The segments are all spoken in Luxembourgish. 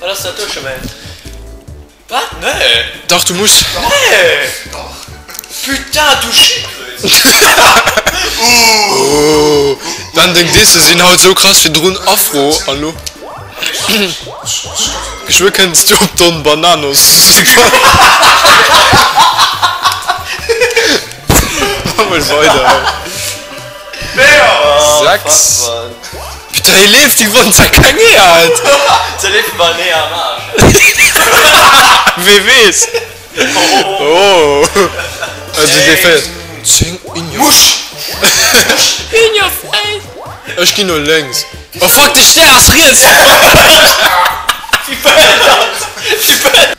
Wat ass dat do scho méi? Wat? Nee! Dach du muss. Nee! Putain du Schildkröt! Oh, Ben deng Disse sinn haut sou krass virdrun Afro an lo geschwë kënns du op Don Bananos. Mach mol weider. 6 Putain hie leeft wéi wann se keng Eeër hätt. Se leeft bei en Eeër am Aarsch. Wee weess. Oh. Also dee féiert. 10 in your Musch! In your face! Ech ginn no lénks. Oh fuck, de Stär ass riets! Wéi wëll dat? Wéi wëll.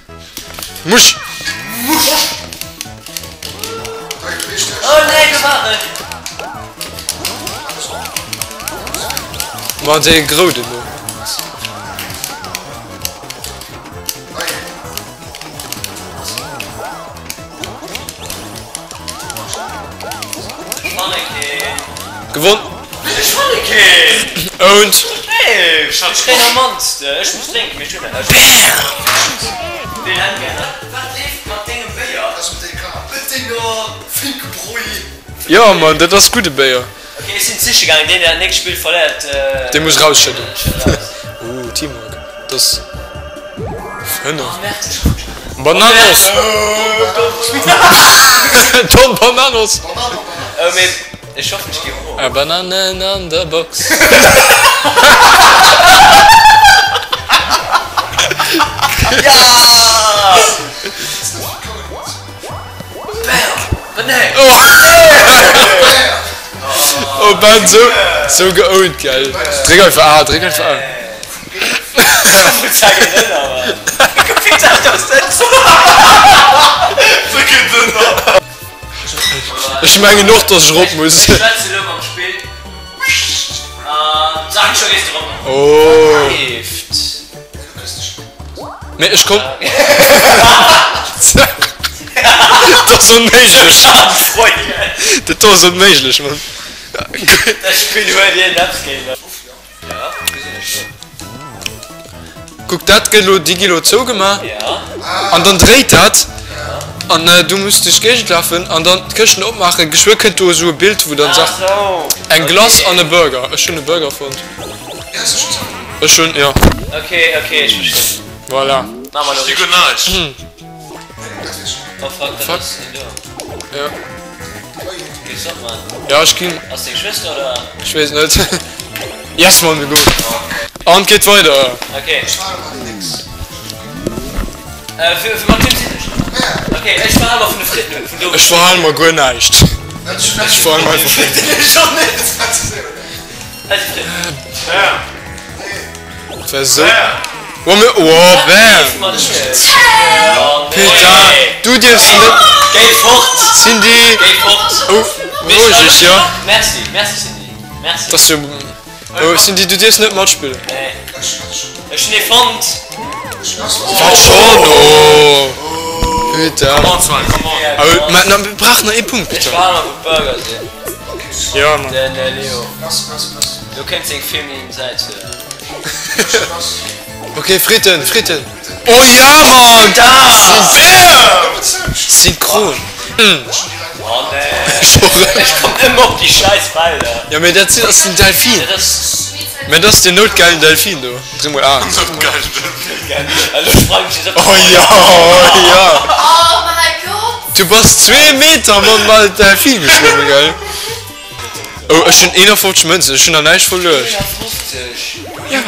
Musch! Oh nee, do war en! Ma dee grouden do. Ech fanne keen. Gewonn! Ech fanne keen! Owned! Nee, ech kréien am mannsten. Ech muss drénken, mee ech hunn net. Ween hätt gär nach? Wat leeft mat dengem Béier? Jo Mann, dat ass gudde Béier. Ok, ech sinn siche gaangen. Deen, deen dat nächst Spill verléiert, Dee muss rausschëdden. schëtt raus. Ooh, Teamwork. Dat ass 5. Bananos! Don Bananos! Oh, mee ech hoffen, ech gi erop. A Bananen an der Box. Ja! Oh Ben, sou, sou geowned, gell? Dréck einfach A, dréck einfach A. Ech mengen och, dass ech erop muss. Oh. Mee ech komm. Dat ass onméiglech. Dat ass onméiglech, Mann. Kuck, dat gëtt elo, déi gi elo zougemaach an dann dréit dat an du muss duerch d'Géigend lafen an dann d'Këschten opmaachen. Geschwë kënnt do esou e Bild, wou dann Saachen, eng Glace an e Burger. Ech hunn e Burger fonnt. Ech hunn, jo. Ok, ok, ech verstinn. Voilà. Maache mer elo Déi guer richteg. näischt. Oh fuck, dat Fuck. ass een do. Ja. Gees op, Mann. Ja, ech ginn. Ass deng Schwëster oder? Ech weess net. Yes, Mann, mir goen. An et geet weider. Ok. Äh, fir, fir mat wiem sinn ech? Ok, ech verhale mer vun de Fritten un, vun do. Ech verhale mer guer näischt. Ech verhale mer einfach. Fritten ech och net. Also Fritten. War sou. Oh, mir, oh, bam. Putain, du dierfs net. Géi fort! Cindy! Géi fort! Oh, beroueg dech, jo. Merci, merci Cindy. Merci. Dass du. Oh, Cindy, du dierfs net matspillen. Nee. Ech hunn ee fonnt. Wat schonn? Oh. Putain. Come on, Sven, come on. Oh, mä, na, mir brauchen nach ee Punkt, Ech bitte. war nach um Burger sinn. Ja, Mann. Den Leo. Do kënnt seng feminin Säit. Ok, Fritten, Fritten. Oh ja, Mann! Bam! Synchron. Oh nee. Ech komm ëmmer op déi scheiss Felder. Ja, mee dat ass den Delfin. Dat ass. Mä dat ass den noutgeilen Delfin do. Dréck mol A. Noutgeilen Delfin. Elo sprang ech op. Oh ja, oh ja. Oh mäi Gott! Du bass zwee Meter mam Delfin geschwommen, gell? Oh, ech hunn 51 Mënzen, ech hunn nach näischt verluer. 51? Ja.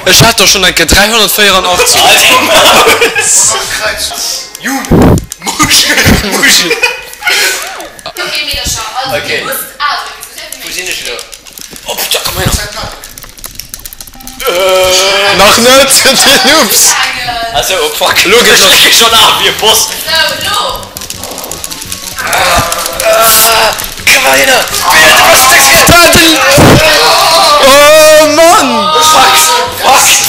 Ech hat der schonn eng Kéier 384. Wou sinn ech elo? Oh putain, komm her! Nach net, dir Noobs! Also, oh fuck, Lo geet ech lass. lecken schon af wéi e Boss. Komm mal hinner! Oh Mann! Fuck! Fuck!